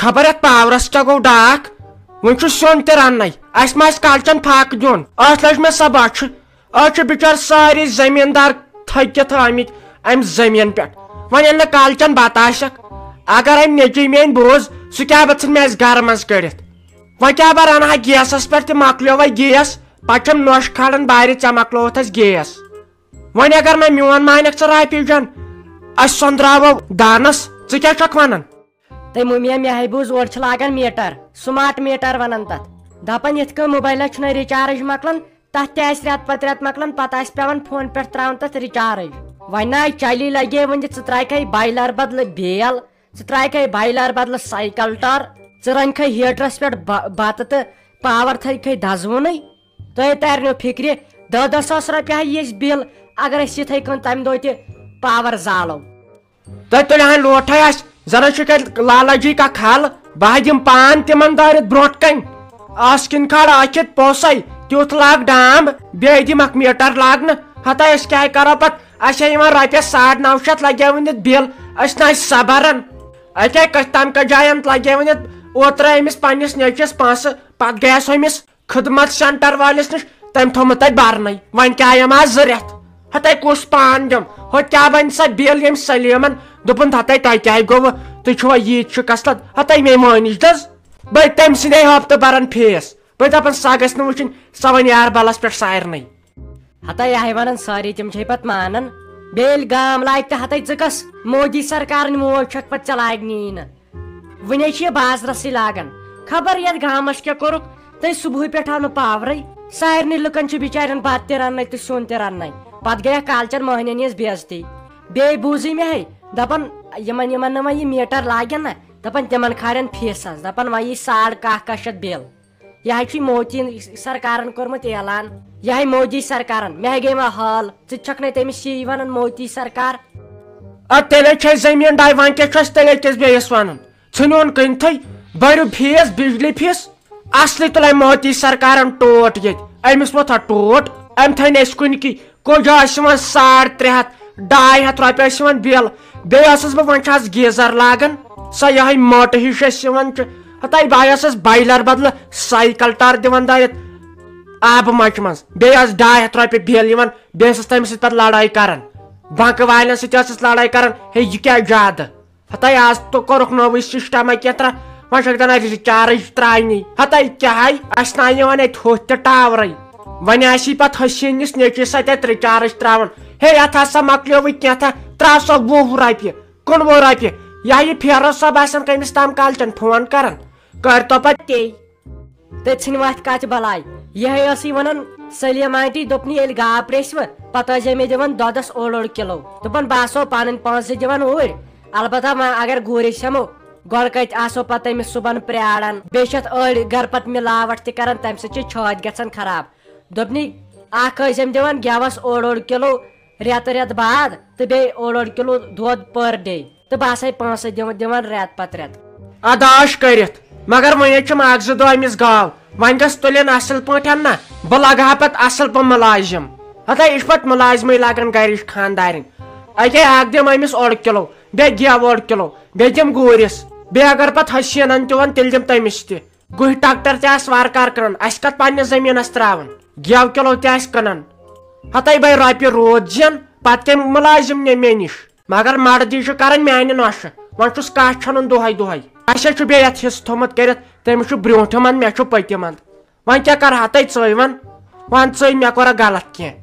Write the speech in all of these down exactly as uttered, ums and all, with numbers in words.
خبر یتھ پاورس کیٛاہ گوٚو ڈاکھ۔ وۄنۍ چھُ سیُن تہِ رننے، اسہِ ما آسہِ کالچن فاقہٕ دیُن؟ اتھ لٔج مےٚ سۄ بۄچھِ۔ أسۍ چھِ بِچٲرۍ سٲری زٔمیٖندار تھٔکِتھ آمٕتۍ امہِ زٔمیٖن پٮ۪ٹھ۔ وۄنۍ ییٚلہِ نہٕ کالچن بتہٕ آسٮ۪کھ، اگر أمۍ نیٚچوۍ میٲنۍ بوٗز، سُہ کیٛاہ بہ ژھٕنہِ مےٚ اسہِ گرٕ منٛز کٔڑِتھ؟ وۄنۍ کیٛاہ بہ رنہٕ ہا؟ گیسس پٮ۪ٹھ تہِ مۄکلیو وۄنۍ گیس، پتہٕ چھِم نۄش کھالان بارِ، ژےٚ مۄکلووُتھ اسہِ گیس۔ وۄنۍ اگر نہ میون مانکھ ژٕ رافی جان، اسہِ سۄندراوو دانس، ژٕ کیٛاہ چھکھ ونان؟ تہٕ مُمیا، مےٚ ہے بوٗز اورٕ چھِ لاگان میٖٹر، سمارٹ میٖٹر ونان تتھ۔ دپان یِتھ کٔنۍ موبایلس چھُنہ ریچارج مۄکلان، تتھ تہِ آسہِ رٮ۪تہٕ پتہٕ رٮ۪تہٕ مۄکلان، پتہٕ آسہِ پٮ۪وان فون پٮ۪ٹھ تراوُن تتھ ریچارج۔ وۄنۍ نہ چلی لگے وۄنۍ، ژٕ تراوکھے بایلر بدلہٕ بیل، ژٕ تراوکھے بایلر بدلہٕ سایکل ٹار، ژٕ رنکھے ہیٹرس پٮ۪ٹھ بہ-، بتہٕ تہٕ پاور تھٲیکھے دزوُنٕے۔ تۄہہِ ترنو فکرِ، دہ دہ ساس رۄپیہِ ہا یی اسہِ بِل، اگر أسۍ یِتھے کٔنۍ تمہِ دۄہ تہِ پاور زالو۔ تۄہہِ تُلہِ ہن لوٹھے آسہِ، زن چھُ کتہِ لالہ جی کا کھل، بہٕ ہا دِمہٕ پان تِمن دٲرِتھ برونٹھ کنہِ۔ آس کِن کھال ٲکھِتھ پوسے، تیُتھ لاگ ڈامب، بیٚیہِ دِمکھ میٖٹر لاگنہٕ۔ ہتا أسۍ کیٛاہ کرو پتہٕ؟ اسہِ ہے یِوان رۄپیس ساڑ نو شیٚتھ لگیوٕنِتھ بِل، أسۍ نہ ٲسۍ صبرن۔ اتے کتھ تام کتھ جاین لگیوٕنِتھ، اوترٕ أمِس پننِس نیٚچوِس پونٛسہٕ، پتہٕ گٔیس ہُمِس خدمت سینٹر وٲلِس نِش، تٔمۍ تھوٚومُت تتہِ برنَے۔ وۄنۍ کیٛاہ یِم آز زٕ رٮ۪تھ؟ ہتے کُس پان دِم؟ ہو کیٛاہ بنہِ سا بِل ییٚمۍ سلیمن؟ دوٚپُن، ہتے تۄہہِ کیٛاہ گوٚوٕ؟ تُہۍ چھِوا ییٖتۍ شِکست؟ ہتے مے مٲنِش دٔز۔ بے تٔمۍ سٕنٛدے ہفتہٕ بران فیس۔ بے دپان، سۄ گژھِ نہٕ وٕچھِنۍ، سۄ وۄنۍ یار بلس پٮ۪ٹھ سارنٕے۔ ہتا یہِ ہے ونان سٲری، تِم چھے پتہٕ مانان۔ بیٚیہِ ییٚلہِ گام لاگہِ تہِ ہتے ژٕ کس مودی سرکارن موج چھکھ پتہٕ ژےٚ لاگنی نہٕ۔ وُنے چھُ یہِ بازرسٕے لاگان۔ خبر یتھ گامس کیٛاہ کوٚرُکھ، تہٕ صبحٲے پٮ۪ٹھ آو نہٕ پاورے۔ سارنٕے لُکن چھُ بِچارٮ۪ن بتہٕ تہِ رننے تہٕ سیُن تہِ رننے۔ پتہٕ گٔیکھ کالچن مٔہنِوٮ۪ن ہٕنٛز بے عزتی۔ بیٚیہِ بوٗزٕے مےٚ ہے، دپان یِمن، یِمن نہٕ وۄنۍ یہِ میٖٹر لاگن نہ، دپان تِمن کھارن فیٖسس، دپان وۄنۍ یی ساڑ کاہ کاہ شیٚتھ بِل۔ یہِ ہے چھُے مودی سرکارن کوٚرمُت اعلان، یہِ ہے مودی سرکارن۔ مےٚ ہے گٔے وۄنۍ حٲل، ژٕ تہِ چھکھ نے تٔمِس یی ونان مودی سرکار؟ ادٕ تیٚلے چھے زٔمیٖن ڈاے، وۄنۍ کیٛاہ چھُ اَسہِ تیٚلہِ أکِس بیٚیِس وَنُن؟ ژھٕنہِ اوٚن کٕنتھٕے، بٔرِو فیٖس، بجلی فیٖس، اصلی تُلے مودی سرکارن ٹوٹھ ییٚتہِ۔ أمِس ووٚتھا ٹوٹھ؟ أمۍ تھٲے نہٕ أسۍ کُنہِ کی۔ کوٚج ٲسۍ یِوان ساڑ ترٛےٚ ہَتھ، ڈاے ہَتھ رۄپیہِ ٲسۍ یِوان بِل۔ بیٚیہِ ٲسٕس بہٕ، وۄنۍ چھِ آز گیٖزر لاگان، سۄ یِہوٚے مٔٹ ہِش اَسہِ یِوان چھِ۔ ہتاے بہٕ ٲسٕس بایلر بدلہٕ سایکل ٹار دِوان دٲرِتھ آبہٕ مچہِ منٛز۔ بیٚیہِ ٲس ڈاے ہَتھ رۄپیہِ بِل یِوان، بیٚیہِ ٲسٕس تٔمِس سۭتۍ پتہٕ لڑٲے کران، بنکہٕ والٮ۪ن سۭتۍ ٲسٕس لڑٲے کران، ہے یہِ کیٛاہ زیادٕ؟ ہتاے آز تو کوٚرُکھ نوٚوٕے سسٹما کینٛہہ ترٛا-، وۄنۍ چھکھ دپان recharge ترٛاونی۔ ہتاے کیٛاہ ہاے، اسہِ نہ یِوان اتہِ ہوٚتھ تہِ ٹاورے۔ وۄنۍ آسی پتہٕ حسینس نیٚچوِس سۭتۍ اتہِ recharge ترٛاوان۔ ہے، اتھ ہسا مۄکلیووٕے کینٛہہ تھا، ترٛاو سا وُہ رۄپیہِ، کُنوُہ رۄپیہِ۔ یا یہِ فیروز صٲب آسن کٔمِس تام کالچن فون کران، کٔرۍتو پتہٕ تے۔ تہٕ ژھٕنۍ وَتھ کَتھ بَلاے۔ یِہوٚے ٲسٕے وَنان سلیمہ آنٹی، دوٚپنَے ییٚلہِ گاو پرٛیٚژھِ وٕ، پَتہٕ ٲسۍ زِ مےٚ دِوان دۄدَس اوٚڑ اوٚڑ کِلوٗ۔ دوٚپُن، بہٕ آسو پَنٕنۍ پونٛسہٕ دِوان اوٗرۍ۔ البتہ وۄنۍ اگر گوٗرِس ہٮ۪مو، گۄڈٕ کَتہِ آسو پَتہٕ تٔمِس صُبحن پرٛاران؟ بیٚیہِ چھِ اَتھ أڑۍ گَرٕ پَتہٕ مِلاوَٹھ تہِ کَران، تَمہِ سۭتۍ چھِ چھٲتۍ گژھان خراب۔ دوٚپنَے، اَکھ ٲسۍ زٮ۪م دِوان گٮ۪وَس اوٚڑ اوٚڑ کِلوٗ، رٮ۪تہٕ رٮ۪تہٕ بعد تہٕ بیٚیہِ اوٚڑ اوٚڑ کِلوٗ دۄد per day۔ تہٕ بہٕ آسَے پونٛسہٕ دِوان، دِوان رٮ۪تہٕ پتہٕ رٮ۪تہٕ۔ اداش کٔرِتھ، مگر وۄنۍ حظ چھِم اکھ زٕ دۄہ أمِس گاو، وۄنۍ گژھِ تُلِن اصل پٲٹھۍ نا، بہٕ لگہٕ ہا پتہٕ اصل پٲٹھۍ مُلازِم۔ ہتا یہِ چھِ پتہٕ مُلازمٕے لگان گرِچ خاندارِنۍ۔ اکے اکھ دِم أمِس اوٚڑ کِلو، بیٚیہِ گٮ۪و اوٚڑ کِلو، بیٚیہِ دِم گوٗرِس، بیٚیہِ اگر پتہٕ حسینن تہِ ووٚن تیٚلہِ دِم تٔمِس تہِ۔ گُہہِ ٹریکٹر تہِ آسہٕ وارٕ کارٕ کٕنان، اسہِ کتھ پننِس زٔمیٖنس تراوان، گٮ۪و کِلو تہِ آسہِ کٕنان۔ ہتے بے رۄپیہِ روٗد زین، پتہٕ کٔمۍ مُلازِم نہِ مےٚ نِش؟ مگر مردی چھُ کران میانہِ نۄشہِ، وۄنۍ چھُس کاہ چھۄنان دۄہے دۄہے۔ اسے چھُ بیٚیہِ یتھ حصہٕ تھوٚمُت کٔرِتھ، تٔمِس چھُ برونٛٹھِم انٛد، مےٚ چھُ پٔتِم انٛد۔ وۄنۍ کیٛاہ کرٕ ہا تہٕ ژٕے ون، ون ژٕے مےٚ کوٚرا غلط کینٛہہ؟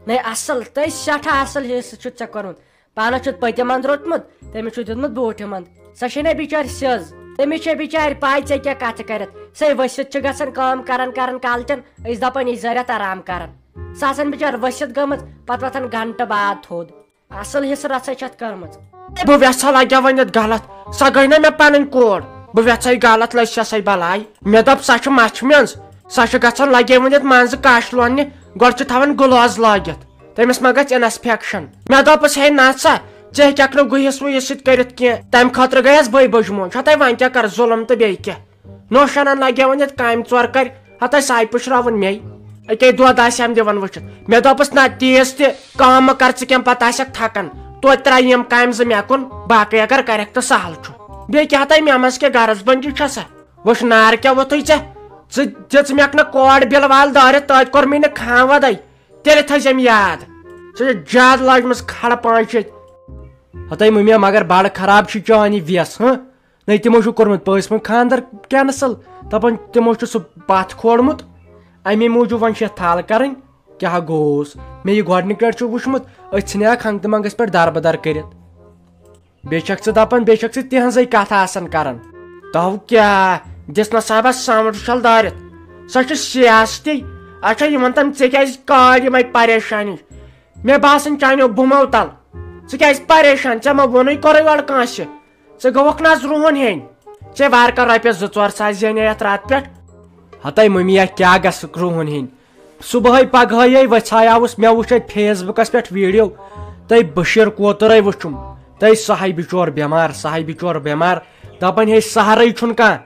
نے اصل، تٔے سٮ۪ٹھاہ اصل حصہٕ چھُ ژےٚ کوٚرمُت۔ پانس چھُتھ پٔتِم انٛد روٚٹمُت، تٔمِس چھُ دیُتمُت برونٛٹھِم انٛد۔ سۄ چھے نہ بِچٲرۍ سیٚز، تٔمِس چھے بِچارِ پاے ژےٚ کیٛاہ کتھٕ کٔرِتھ۔ سۄے ؤسِتھ چھِ گژھان کٲم کران کران کالچن، أسۍ دپان یہِ چھِ زٕ رٮ۪تھ آرام کران۔ سۄ آسان بِچٲرۍ ؤسِتھ گٔمٕژ، پتہٕ وۄتھان گنٹہٕ بعد تھوٚد۔ اصل حصہٕ رژھے چھِ اتھ کٔرمٕژ۔ بہٕ وٮ۪ژھا لگیا ؤنِتھ غلط، سۄ گٔے نہ مےٚ پنٕنۍ کور، بہٕ وٮ۪ژھے غلط لٔج سۄ سۄے بلاے۔ مےٚ دوٚپ سۄ چھِ مژھِ منٛز، سۄ چھِ گژھان لگے ؤنِتھ منٛزٕ کش لوننہِ، گۄڈٕ چھِ تھاوان گلوز لٲگِتھ۔ تٔمِس ما گژھِ انفیکشن؟ مےٚ دوٚپُس، ہے نہ سا، ژےٚ ہیٚککھ نہٕ گُہِس وُہِس سۭتۍ کٔرِتھ کینٛہہ۔ تمہِ خٲطرٕ گٔیس بٔے بٔجموج۔ ہتے وۄنۍ کیٛاہ کر، ظُلم تہٕ بیٚیہِ کیٛاہ؟ نوشانن لگیو وۄنۍ یتھ کامہِ ژور کرِ، ہتے ساے پُشراوُن مے۔ اکے دۄد آسہِ ہم دِوان وٕچھِتھ۔ مےٚ دوٚپُس، نہ تیز تہِ کٲم مہ کر ژٕ کینٛہہ، پتہٕ آسکھ تھکان۔ توتہِ ترٛایہِ یِم کامہِ زٕ مےٚ کُن، باقٕے اگر کرکھ تہٕ سہل چھُ۔ بیٚیہِ کیٛاہ تۄہہِ مےٚ منٛز کیٛاہ غرض بنجی چھےٚ سا؟ وٕچھ نار کیٛاہ ووٚتھُے ژےٚ۔ ژٕ دِژ مےٚ نہٕ کورِ بِل وال دٲرِتھ، تٔتۍ کوٚر مےٚ نہٕ خان ودَے۔ تیٚلہِ تھٲیزٮ۪م یاد۔ ژےٚ چھےٚ زیادٕ لٲجمٕژ کھڑ پانٛژھ شیٚتھ۔ ہتَے مُمیا، مگر بڑٕ خراب چھُ چٲنۍ یہِ ویس، ہہ؟ نَے تِمو چھُ کوٚرمُت پٔژھۍ پٲٹھۍ خانٛدر cancel، دَپان تِمو چھُ سُہ پتھ کھولمُت، اَمی موٗجوٗب وۄنۍ چھِ یَتھ تھل کَرٕنۍ۔ کیٛاہ گوٚوس؟ مےٚ یہِ گۄڈٕنِکہِ لَٹہِ چھُ وُچھمُت، أتھۍ ژھٕنہِ ہا خنٛگہٕ تہٕ منٛگَس پٮ۪ٹھ دَربٕدَر کٔرِتھ۔ بیٚیہِ چھَکھ ژٕ دَپان، بیٚیہِ چھَکھ ژٕ تِہٕنٛزٕے کَتھٕ آسان کَران۔ تَو کیٛاہ؟ دِژ نہ صاحبَس ساوُنٛڈ شَل دٲرِتھ۔ سۄ چھِ سیاستی۔ اچھا، یہِ وَن تَم، ژےٚ کیٛازِ کارِ یِمَے پریشٲنی؟ مےٚ باسان چانیو بُمو تَل۔ ژٕ کیٛازِ پریشان؟ ژےٚ ما ووٚنُے، کوٚرُے اورٕ کٲنٛسہِ؟ ژٕ گوٚوکھ نہ حظ رُہُن ہیٚنۍ؟ ژےٚ وارٕ کارٕ رۄپیَس زٕ ژور ساس زینہِ یَتھ راتہٕ پٮ۪ٹھ۔ ہتَے مُمیا، کیٛاہ گژھکھ رُہُن ہیٚنۍ؟ صُبحٲے پگہٲے وۄژھایاوُس، مےٚ وُچھ اَتہِ Facebook-س پٮ۪ٹھ video، تۄہہِ بشیٖر کوتُرے وُچھُم، تۄہہِ سُہ ہاے بِچور بٮ۪مار، سُہ ہاے بِچور بٮ۪مار، دَپان ہے سہارَے چھُنہٕ کانٛہہ۔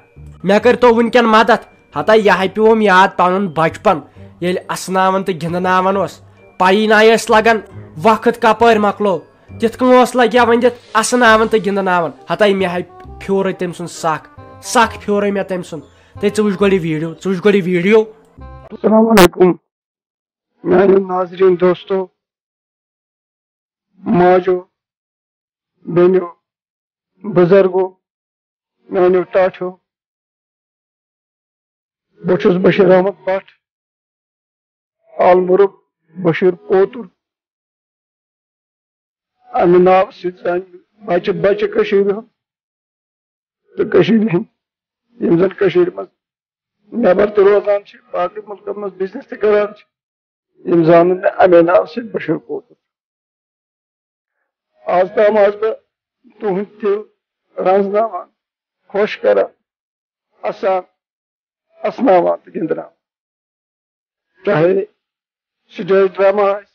مےٚ کٔرۍتو وٕنکٮ۪ن مدد۔ ہتا یہِ ہاے پیوم یاد پنُن بچپن، ییٚلہِ اسناوان تہٕ گِنٛدناوان اوس، پَیی نہ ٲس لگان وقت کپٲرۍ مۄکلو۔ تِتھ کٔنۍ اوس لگیا ؤنِتھ اسناوان تہٕ گِنٛدناوان۔ ہتا مےٚ ہاے پھیورے تٔمۍ سُنٛد سکھ، سکھ پھیورے مےٚ تٔمۍ سُنٛد۔ تہٕ ژٕ وٕچھ گۄڈٕ یہِ video، ژٕ وٕچھ گۄڈٕ یہِ video۔ السلام علیکم میانیو ناظرین دوستو، ماجو، بیٚنیو، بُزرگو، میانیو ٹاٹھیو۔ بہٕ چھُس بشیر احمد بٹ، آلمُرُک بشیر کوتُر۔ امہِ ناوٕ سۭتۍ زانہِ بچہِ بچہِ کٔشیٖرِ ہُنٛد تہٕ کٔشیٖرِ ہٕنٛدۍ، یِم زن کٔشیٖرِ منٛز نٮ۪بر تہِ روزان چھِ، باقٕے مُلکن منٛز business تہِ کران چھِ، یِم زانن مےٚ امے ناوٕ سۭتۍ بشیر کوتُر۔ آز تام آس بہٕ تُہُنٛد دِل رنزناوان، خۄش کران، اسان، اسناوان تہٕ گِنٛدناوان۔ چاہے stage drama آسہِ،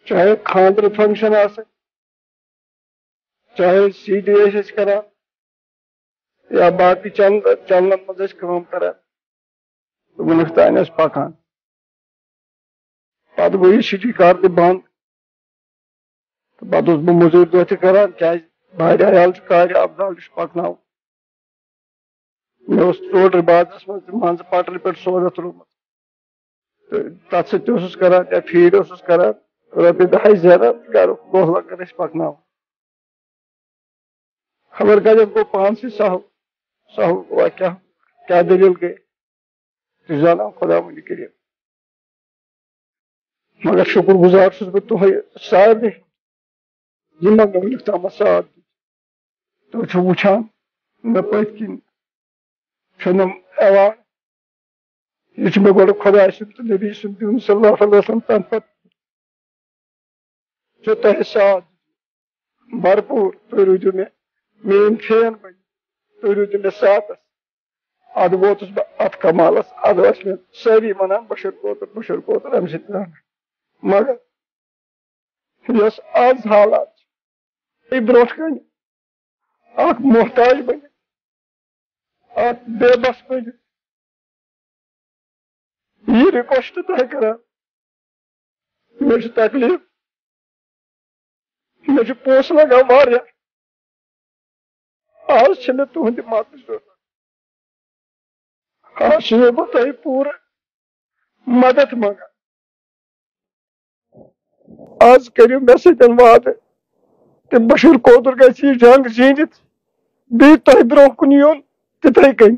چاہے خانٛدرٕ function آسہِ، چاہے CD ٲسۍ أسۍ کران یا باقٕے چینل، چینلن منٛز ٲسۍ کٲم کران، تہٕ وُنیُک تام ٲسۍ پکان۔ پتہٕ گوٚو یہِ city کار تہِ بنٛد۔ تہٕ پتہٕ اوسُس بہٕ مٔزوٗرۍ دۄہ تہِ کران، کیازِ واریاہ عیال چھُ کارِ اَبدال چھُ پکناوُن۔ مےٚ اوس ٹوٹل بازرس منٛز تہِ منٛزٕ پٹرِ پٮ۪ٹھ سودا ترٛوومُت۔ تہٕ تتھ سۭتۍ تہِ اوسُس کران، یا feed اوسُس کران، رۄپیہِ دَہے زینان، گرُک دۄہ لگان ٲسۍ پکناوُن۔ خبر کتٮ۪تھ گوٚو پانسٕے سہل، سہل گوٚوا کیٛاہ، کیٛاہ دٔلیٖل گٔے؟ تُہۍ زانان خۄدا وٕنہِ کٔرِتھ۔ مگر شُکر گُزار چھُس بہٕ تۄہہِ سارنٕے، یِمو مےٚ وٕنیُک تامَتھ ساتھ دیُت۔ تُہۍ چھِو وٕچھان، مےٚ پٔتۍ کِنۍ چھُنہٕ یِوان۔ یہِ چھُ مےٚ گۄڈٕ خۄداے سُنٛد تہٕ نبی سُنٛد دیُن صلی اللہ علیہ وسلم، تَمہِ پَتہٕ چھُ تۄہہِ ساتھ بھرپوٗر۔ تُہۍ روٗدِو مےٚ، میٛٲنۍ fan بٔنِو، تُہۍ روٗدِو مےٚ ساتَس۔ اَدٕ ووتُس بہٕ اَتھ کمالَس، اَدٕ ٲسۍ مےٚ سٲری وَنان، "بشیر کوتُر، بشیر کوتُر"، اَمہِ سۭتۍ زانان۔ مگر یۄس آز حالات چھِ، یہِ برونٛٹھ کَنہِ اَکھ محتاج بٔنِتھ، اَکھ بے بس بٔنِتھ، یہِ request تۄہہِ کران، مےٚ چھُ تکلیف، مےٚ چھُ پونٛسہٕ لگان واریاہ۔ آز چھِ مےٚ تُہنٛدِ مدتٕچ ضروٗرت۔ آز چھُس بہٕ تۄہہِ پوٗرٕ مدد منٛگان۔ آز کٔرِو مےٚ سۭتۍ وعدٕ تہٕ بشیر کوتُر گژھِ یہِ جنگ زیٖنِتھ بیٚیہِ تۄہہِ برونٛہہ کُن یُن تِتھَے کٔنۍ۔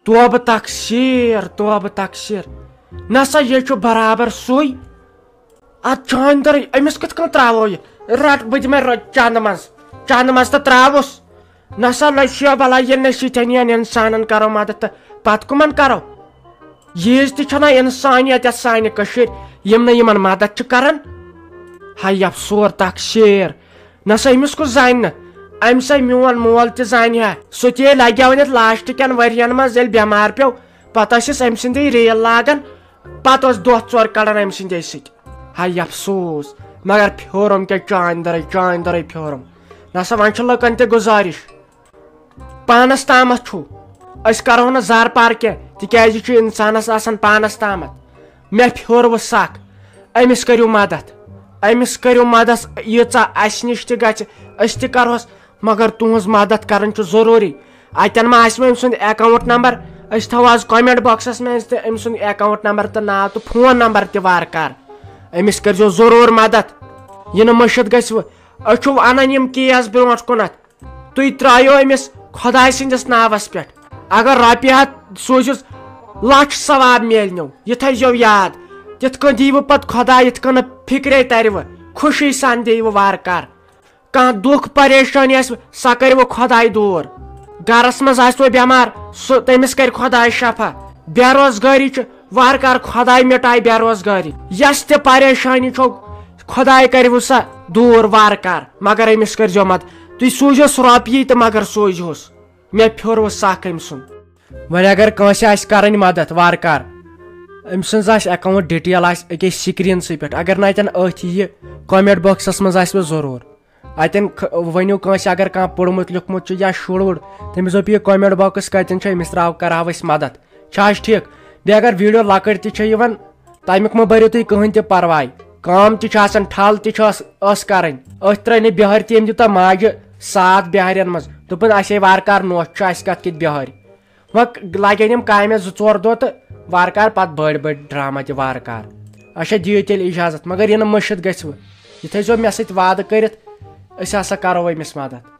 توبہٕ تقصیر، توبہٕ تقصیر۔ نسا یہِ چھُ برابر سُے۔ اتھ جاندر، أمِس کِتھ کٔنۍ تراوو یہِ؟ رٹ، بہٕ دِمے رۄ-، چندٕ منٛز، چندٕ منٛز تہٕ تراوُس۔ نسا لٔج شیو بلاے، ییٚلہِ نہٕ أسۍ یِتھٮ۪ن ہِوٮ۪ن انسانن کرو مدد تہٕ پتہٕ کٕمن کرو؟ ییٖژ تہِ چھنہ انسانیت یتھ سانہِ کٔشیٖرِ، یِم نہٕ یِمن مدد چھِ کران۔ ہاے افسور تقصیر۔ نسا أمِس کُس زانہِ نہٕ؟ أمۍ سا میون مول تہِ زانہِ ہا۔ سُہ تہِ ییٚلہِ لگہِ ہا وۄنۍ یتھ last کٮ۪ن ؤرین منٛز، ییٚلہِ بٮ۪مار پیوٚو، پتہٕ ٲسِس أمۍ سٕنٛدٕے ریل لاگان، پتہٕ اوس دۄہ ژور کڑان أمۍ سٕنٛدے سۭتۍ۔ ہاے افسوس، مگر پھیورُم کیٛاہ چانہِ دَرٕے، چانہِ دَرٕے پھیورُم۔ نسا وۄنۍ چھِ لُکن تہِ گُزٲرِش، پانس تامتھ چھُ، أسۍ کرو نہٕ زر پار کینٛہہ، تِکیازِ یہِ چھُ انسانس آسان پانس تامتھ۔ مےٚ پھیوٚر وۄنۍ سکھ، أمِس کٔرِو مدد، أمِس کٔرِو مدد، ییٖژاہ اَسہِ نِش تہِ گژھِ، أسۍ تہِ کرہوس، مگر تُہنٛز مدد کرٕنۍ چھُ ضروٗری۔ اَتٮ۪ن ما آسہِ وۄنۍ أمۍ سُنٛد account number؟ أسۍ تھاوو آز comment boxس منٛز تہِ أمۍ سُنٛد account number تہٕ ناو تہٕ phone number تہِ وارٕ کار۔ أمِس کٔرۍزیو ضروٗر مدد، یہِ نہٕ مٔشِتھ گژھِ وۄنۍ۔ أسۍ چھِو اَنان یِم case برونٛٹھ کُنتھ، تُہۍ ترٛٲیِو أمِس خۄداے سٕنٛدِس ناوَس پٮ۪ٹھ۔ اگر رۄپیہِ ہَتھ سوٗزِس، لَچھ ثواب میلنو۔ یہِ تھٲیزیو یاد، تِتھ کٔنۍ دیٖوٕ پَتہٕ خۄداے، یِتھ کٔنۍ نہٕ فِکرے تَرِوٕ، خوشی سان دیٖوٕ وارٕ کار۔ کانٛہہ دُکھ پریشٲنی آسہِ، سۄ کَرِوٕ خۄداے دوٗر۔ گَرَس منٛز آسِوٕ بٮ۪مار، سُہ، تٔمِس کَرِ خۄداے شفا۔ بے روزگٲری چھِ، وارٕ کار خۄداے مِٹایہِ بے روزگٲری۔ یۄس تہِ پریشٲنی چھو، خۄداے کَرِوٕ سۄ دوٗر وارٕ کار، مگر أمِس کٔرۍزیو مدد۔ تُہۍ سوٗزِو سُہ رۄپیہِ تہٕ مگر سوٗزِہوس۔ مےٚ پھیوٚر وۄنۍ سَکھ أمۍ سُنٛد۔ وۄنۍ اگر کٲنٛسہِ آسہِ کَرٕنۍ مدد وارٕ کار، أمۍ سٕنٛز آسہِ account detail آسہِ أکے screenسٕے پٮ۪ٹھ۔ اگر نہٕ اَتٮ۪ن أتھۍ یہِ comment boxس منٛز آسہِ وۄنۍ ضروٗر۔ اَتٮ۪ن خ-، ؤنِو کٲنٛسہِ اگر کانٛہہ پوٚرمُت لیوٚکھمُت چھُ یا شُر وُر، تٔمِس دوٚپ یہِ comment box کَتٮ۪ن چھُ، أمِس ترٛاو، کَرہاو أسۍ مدد۔ چھا حظ ٹھیٖک؟ بیٚیہِ اگر video لۄکٕٹۍ تہِ چھِ یِوان، تَمیُک مہ بٔرِو تُہۍ کٕہٕنۍ تہِ پَرواے۔ کٲم تہِ چھِ آسان، ٹھل تہِ چھِ ٲس، ٲس کَرٕنۍ۔ أتھۍ ترٛٲے نہٕ بِہٲرۍ تہِ، أمۍ دیُت ماجہِ ساتھ بِہارٮ۪ن منٛز۔ دوٚپُن، اَسے وارٕ کار نوٚچھ چھُ، اَسہِ کَتھ کِتھ بِہٲرۍ۔ وۄنۍ لاگن یِم کامہِ زٕ ژور دۄہ تہٕ وارٕ کار پَتہٕ بٔڑۍ بٔڑۍ ڈرامہ تہِ وارٕ کار۔ اچھا، دِیِو تیٚلہِ اِجازت، مگر یہِ نہٕ مٔشِتھ گژھِ وۄنۍ۔ یہِ تھٲیزیو مےٚ سۭتۍ وعدٕ کٔرِتھ، أسۍ ہسا کَرو أمِس مدد۔